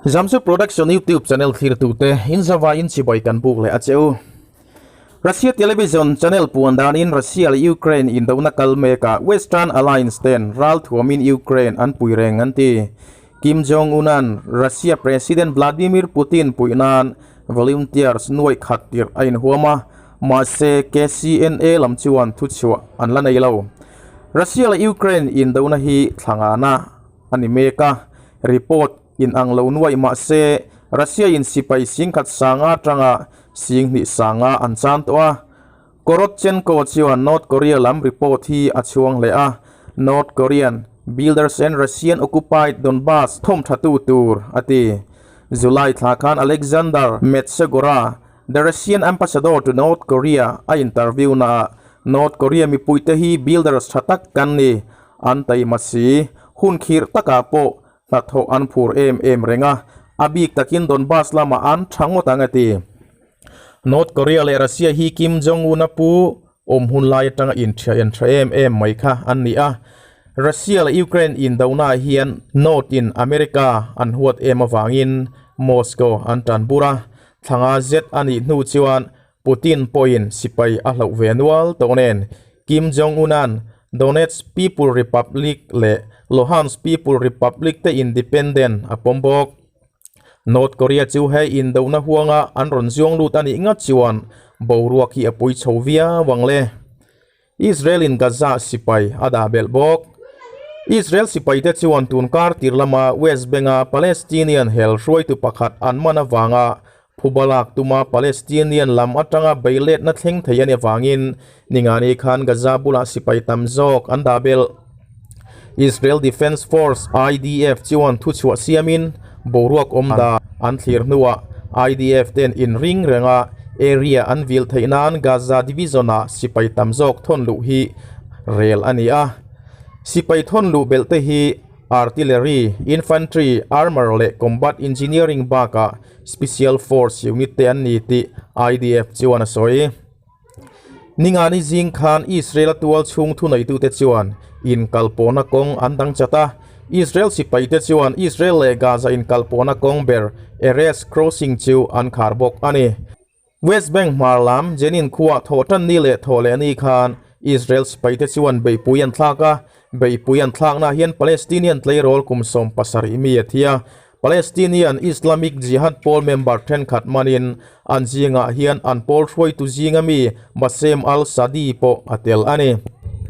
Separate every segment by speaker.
Speaker 1: Zamzu Production YouTube channel thlirtute in zavaiin chibai kan buk leh a che u. Russia television channel puan danin Russia leh Ukraine indona kal mekah Western Alliance ten ral thuamin Ukraine an pui reng an ti. Kim Jong-un-a'n Russia President Vladimir Putin puih nan volunteers nuaih khat tirh a inhuam a, mahse KCNA lam chuan thuchhuah an la nei lo. Russia leh Ukraine indona hi thla ngana a ni mek a, report in ang lo nuaih mahse Russia in sipai singkhat sanga atanga sing hnih sanga an chan tawh a. Korotchenko chuan North Korea lam report hi a chhuang hle a, North Korean builders and Russian occupied Donbas thawmthatu tur a ti. July thla khan Alexander Matsegora, the Russian ambassador to North Korea a interview naah North Korea mipuite hi builders tha tak kan ni, an taima si, hun khirh takah pawh hnathawh an phur em em reng a, a bik takin Donbas lamah an tha ngawt ang a ti. North Korea leh Russia hi Kim Jong Un a pu awm hun lai atanga inthiah en tha em em mai kha an ni a, Russia leh Ukraine indonaah hian North in America an huat em avangin Moscow an tan bur a, thla nga zet a nih hnu chuan Putin pawhin sipai a hlauh ve nual tawh nen Kim Jong Un-a'n Donetsk People Republic leh Luhansk People Republic te independent a pawm bawk. North Korea chu hei indona huanga an rawn zuang lut a nih ngat chuan boruak hi a pui chho viau ang le. Israel in Gaza sipai a dah belh bawk. Israel sipaite chuan tun kar tir lama West Bank-a Palestinian hel hruaitu pakhat an man avanga phuba lak tuma Palestinian lam atanga beiletna thleng thei a ni avangin ningani khan Gaza bulah sipai tam zawk an dah belh. Israel Defense Force, IDF, chuan thuchhuah siamin boruak awm dan an thlir hnuah IDF ten inring renga area an vil theih nan Gaza Division-ah sipai tam zawk thawn luh hi rel a ni a. Sipai thawn luh belh te hi artillery, infantry, armour leh combat engineering bakah special force unit te an ni tih IDF chuan a sawi. Ningani zing khan Israel-a tual chhung thuneitute chuan inkalpawhna kawng an dang chat a. Israel sipaite chuan Israel leh Gaza inkalpawhna kawng ber Erez Crossing chu an khar bawk a ni. West Bank hmar lam Jenin khuaa thawhtan ni leh thawh leh ni khan Israel sipaite chuan beihpui an thlak a. Beihpui an thlaknaah hian Palestinian tleirawl kum 70 mi a thi a. Palestinian Islamic Jihad pawl member thenkhat manin an zingah hian an pawl hruaitu zinga mi Bassem al-Sadi pawh a tel a ni.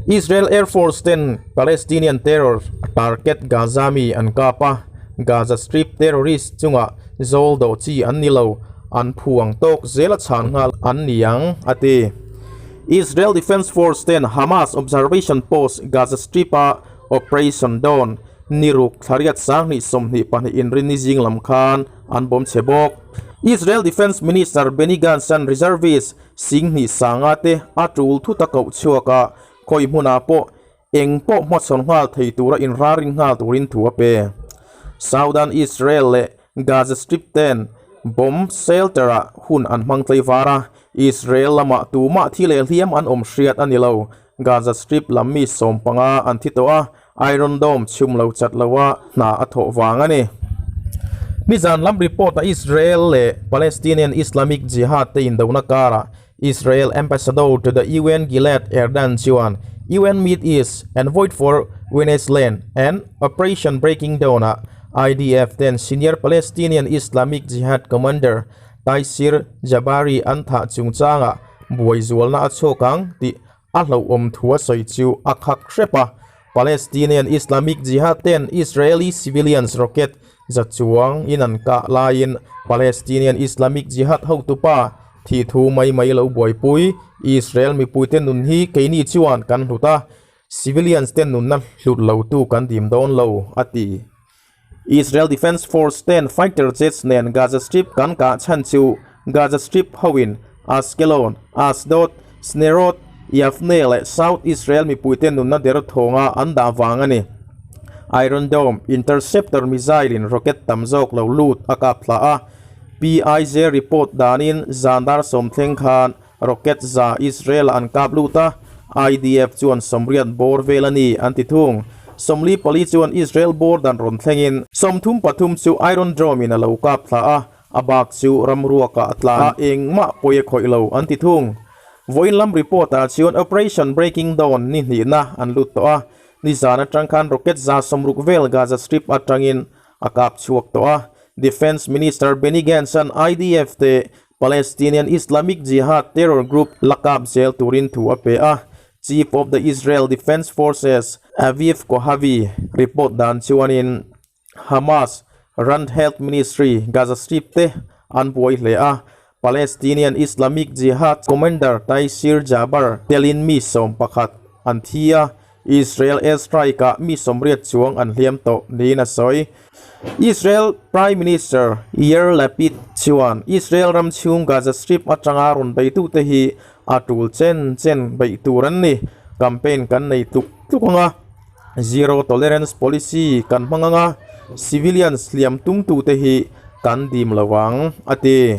Speaker 1: Israel Air Force ten Palestinian terror target Gaza mi an kap a, Gaza Strip terrorist chungah zawl dawh chi an ni lo, an phu ang tawk zela chhan nghal an ni ang, a ti. Israel Defense Force ten Hamas observation post Gaza Strip-a Operation Dawn Ni ruk thlariat 20 22 inrinni zing lam khan an bawm chhe bawk. Israel Defence Minister Benny Gantz-a'n reservist 20 sanga te a tul thut a koh chhuak a, khawi hmunah pawh eng pawh hmachhawn nghal thei tura inraring nghal turin thu a pe. Southern Israel leh Gaza Strip ten bomb shelter-ah hun an hmang tlaivar a, Israel lamah tumah thi leh hliam an awm hriat a ni lo. Gaza Strip lam mi 15 an thi tawh a, Iron Dome chhum lo chat lo a hna a thawh vang a ni. Nizan lam report a Israel leh Palestinian Islamic Jihad te indona karah Israel Ambassador to the UN Gilad Erdan chuan UN Mid East Envoy for Venezuelan and Operation Breaking Dawn ah IDF ten senior Palestinian Islamic Jihad commander Taysir Jabari an thah chungchangah buai zualna a chhuak ang tih A hlauhawm thu a sawi chu a khak hrep a, Palestinian Islamic Jihad ten Israeli civilians rocket za chuang in an kah laiin Palestinian Islamic Jihad hotupa thih thu mai mai lo buaipui Israel mipuite nun hi keini chuan kan hlut a, civilians te nunna hlut lo tu kan dim dawn lo, a ti. Israel Defense Force ten fighter jets nen Gaza Strip kan kah chhan chu Gaza Strip hoin Ashkelon, Ashdod, Sderot, Yavne leh South Israel mipuite nunna der thawnga an dah vang a ni. Iron Dome interceptor missile in rocket tam zawk lo lut a kap thla a. PIJ report danin zan dar sawm thleng khan rocket za Israel-ah an kap lut a, IDF chuan sawmriat bawr vel a ni an ti thung. 44 chuan Israel border rawn thlengin 33 chu Iron Dome in a lo kap thla a, a bak chu ram ruakah a tlan a, engmah pawi a khawih lo an ti thung. Vawiin lam report ah chuan Operation Breaking Dawn ni hnihna an lut tawh a, nizan atang khan rocket 160 vel Gaza Strip atangin a kap chhuak tawh a. Defence Minister Benny Gantz-a'n IDF te Palestinian Islamic Jihad terror group la kap zel turin thu a pe a, Chief of the Israel Defense Forces Aviv Kohavi report dan chuanin Hamas run Health Ministry Gaza Strip te an buai hle a, Palestinian Islamic Jihad commander Taysir Jaber telin mi 11 an thi a, Israel airstrike ah mi 80 chuang an hliam tawh niin a sawi. Israel Prime Minister Yair Lapid chuan Israel ram chhung Gaza Strip atanga rawn beitute hi a tul chen chen beih tur an ni. Campaign kan nei tluk tluk ang a, zero tolerance policy kan hmang ang a, civilians hliam tumtute hi kan dim lo ang, a ti.